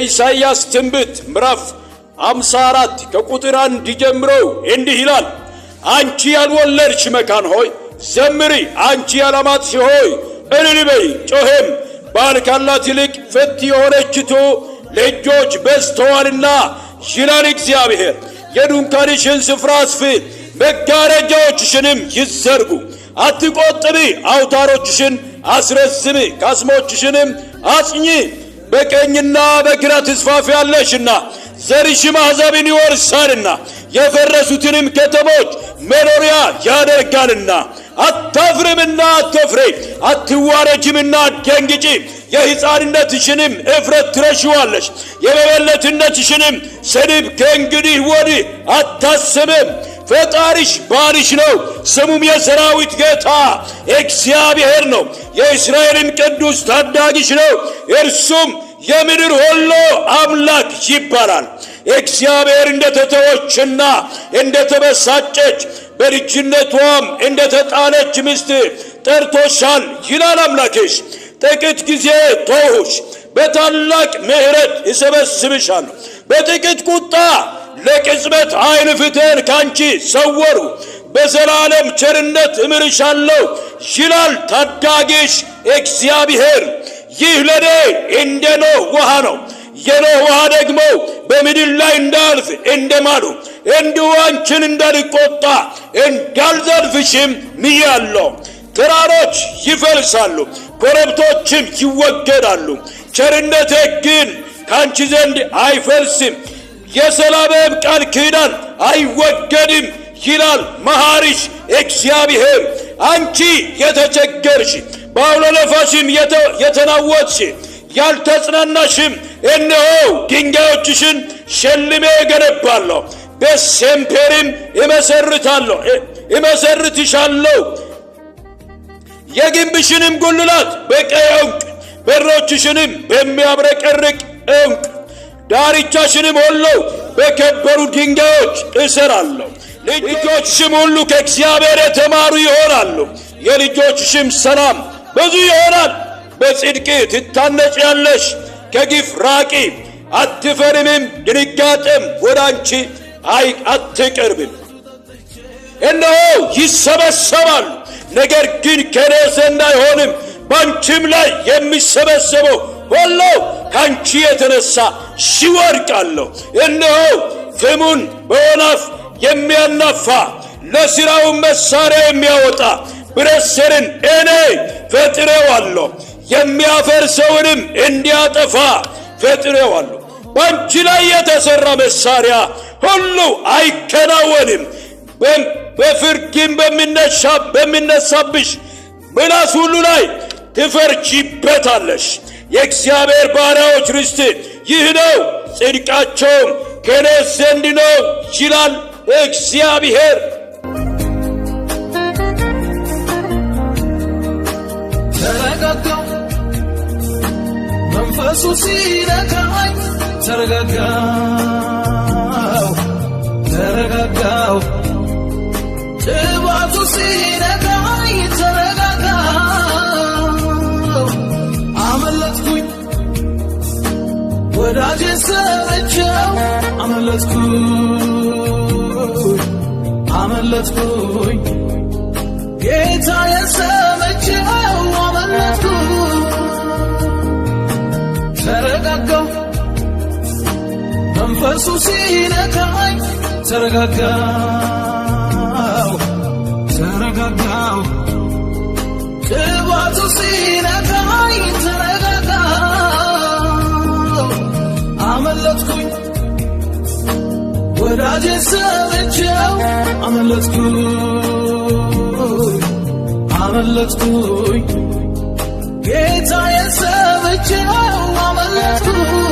የኢሳይያስ ትንቢት ምዕራፍ 54 ከቁጥር 1 ጀምሮ እንዲህ ይላል። አንቺ ያልወለድሽ መካን ሆይ ዘምሪ፣ አንቺ ያላማጥሽ ሆይ እልል በይ፣ ጮኼም ባል ካላት ይልቅ ፈት የሆነችቱ ልጆች በዝተዋልና ይላል እግዚአብሔር። የድንኳንሽን ስፍራ አስፊ፣ መጋረጃዎችሽንም ይዘርጉ። አትቆጥቢ፣ አውታሮችሽን አስረዝሚ፣ ካስሞችሽንም አጽኚ። በቀኝና በግራ ትስፋፊያለሽና ዘርሽም አሕዛብን ይወርሳልና የፈረሱትንም ከተሞች መኖሪያ ያደርጋልና። አታፍርምና አትፍሪ፣ አትዋረጅምና አትደንግጪ። የሕፃንነትሽንም እፍረት ትረሺዋለሽ፣ የመበለትነትሽንም ስድብ ከእንግዲህ ወዲህ አታስብም። ፈጣሪሽ ባልሽ ነው፣ ስሙም የሰራዊት ጌታ እግዚአብሔር ነው። የእስራኤልም ቅዱስ ታዳጊሽ ነው፣ እርሱም የምድር ሁሉ አምላክ ይባላል። እግዚአብሔር እንደ ተተወችና እንደ ተበሳጨች በልጅነቷም እንደ ተጣለች ሚስት ጠርቶሻል ይላል አምላክሽ። ጥቂት ጊዜ ተውሁሽ፣ በታላቅ ምሕረት እሰበስብሻለሁ። በጥቂት ቁጣ ለቅጽበት ዓይን ፊቴን ካንቺ ሰወሩ፣ በዘላለም ቸርነት እምርሻለሁ ይላል ታዳጊሽ እግዚአብሔር። ይህ ለእኔ እንደ ኖህ ውሃ ነው። የኖህ ውሃ ደግሞ በምድር ላይ እንዳልፍ እንደማሉ እንዲሁ አንቺን እንዳልቆጣ እንዳልዘልፍሽም ምያለሁ። ተራሮች ይፈልሳሉ፣ ኮረብቶችም ይወገዳሉ። ቸርነቴ ግን ከአንቺ ዘንድ አይፈልስም፣ የሰላምም ቃል ኪዳን አይወገድም ይላል መሐሪሽ እግዚአብሔር። አንቺ የተቸገርሽ በአውሎ ነፋስም የተናወጥሽ ያልተጽናናሽም፣ እነሆ ድንጋዮችሽን ሸልሜ እገነባለሁ፣ በሴምፔርም እመሰርታለሁ እመሰርትሻለሁ። የግንብሽንም ጉልላት በቀይ ዕንቅ በሮችሽንም በሚያብረቀርቅ ዕንቅ ዳርቻሽንም ሁሉ በከበሩ ድንጋዮች እሰራለሁ። ልጆችሽም ሁሉ ከእግዚአብሔር የተማሩ ይሆናሉ፣ የልጆችሽም ሰላም ብዙ ይሆናል። በጽድቅ ትታነጪያለሽ፣ ከግፍ ራቂ፣ አትፈሪምም፣ ድንጋጤም ወደ አንቺ አትቀርብም። እነሆ ይሰበሰባሉ፣ ነገር ግን ከእኔ ዘንድ አይሆንም። በአንቺም ላይ የሚሰበሰበው ሁሉ ከአንቺ የተነሳ ይወድቃሉ። እነሆ ፍሙን በወናፍ የሚያናፋ ለሥራውን መሳሪያ የሚያወጣ ብረት ሠሪን እኔ ፈጥሬዋለሁ፣ የሚያፈርሰውንም እንዲያጠፋ ፈጥሬዋለሁ። በአንቺ ላይ የተሠራ መሳሪያ ሁሉ አይከናወንም። በፍርድም በሚነሳብሽ ምላስ ሁሉ ላይ ትፈርጂበታለሽ። የእግዚአብሔር ባሪያዎች ርስት ይህ ነው፣ ጽድቃቸውም ከእኔ ዘንድ ነው ይላል እግዚአብሔር። ተረጋጋው መንፈሱ ሲነካኝ፣ ተረጋጋው ተረጋጋው፣ ቅባቱ ሲነካኝ ተረጋጋው። አመለጥኩኝ ወዳጄ ሰምቼው፣ አመለጥኩኝ አመለጥኩኝ ጌታዬን ሰምቼው አመለጥኩኝ። ተረጋጋው መንፈሱ ሲነካኝ፣ ተረጋጋው ተረጋጋው፣ ቅባቱ ሲነካኝ ተረጋጋው። አመለጥኩኝ ወዳጄ ሰምቼው፣ አመለጥኩኝ አመለጥኩኝ ጌታዬን ሰምቼው አመለጥኩኝ።